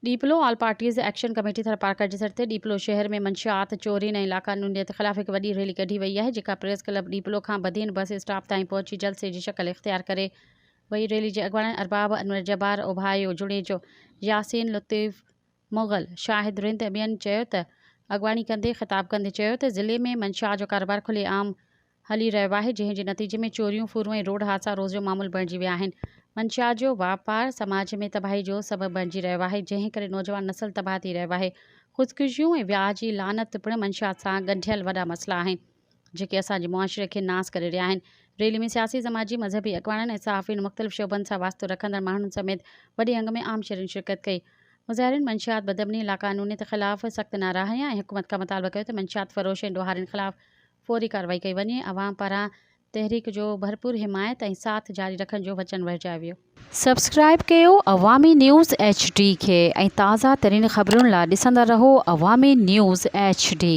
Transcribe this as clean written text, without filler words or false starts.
Diplo, all parties action committee Tharparkar جي سڏ تي ڏيپلو شهر ۾ منشيات، چورين ۽ لاقانونيت خلاف هڪ وڏي ريلي ڪڍي وئي آهي جيڪا پريس ڪلب ڏيپلو کان بدين بس اسٽاپ تائين پهچي جلسي جي شڪل اختيار ڪري وئي ريلي جي اڳواڻن ارباب انور جبار اوڀايو جوڻيجو، ياسين لطيف مغل، شاهد رند ۽ ٻين چيو ته اڳواڻي ڪندي خطاب ڪندي چيو ته ضلعي ۾ منشيات جو ڪاروبار کلي عام هلي رهيو آهي، جنهن جي نتيجي ۾ چوريون، ڦرون ۽ روڊ حادثا روز جو معمول بڻجي ويا آهن. منشيات جو واپار سماج ۾ تباهي جو سبب بڻجي رهيو آهي، جنهن ڪري نوجوان نسل تباهه ٿي رهيو آهي. خودڪشيون ۽ وياء جي لعنت پڻ منشيات سان ڳنڍيل وڏا مسئلا آهن، جيڪي اسان جي معاشري کي ناس ڪري رهيا آهن. ريلي ۾ سياسي، سماجي، مذهبي اڳواڻن ۽ صحافين، مختلف شعبن سان واسطو رکندڙ ماڻهن سميت وڏي انگ ۾ عام شهرين شرڪت ڪئي. مظاهرين منشيات، بدامني، لاقانونيت خلاف سخت نعرا هنيا ۽ حڪومت کان مطالبو ڪيو ته منشيات فروش ۽ ڏوهارين خلاف فوري ڪارروائي ڪئي وڃي، عوام پاران تحريڪ جو ڀرپور حمايت ۽ ساٿ جاري رکڻ جو وچن ورجايو ويو. سبسڪرائيب ڪيو عوامي نيوز ايڇ ڊي کي ۽ تازه ترين خبرن لا ڏسندا رهو عوامي نيوز ايڇ ڊي.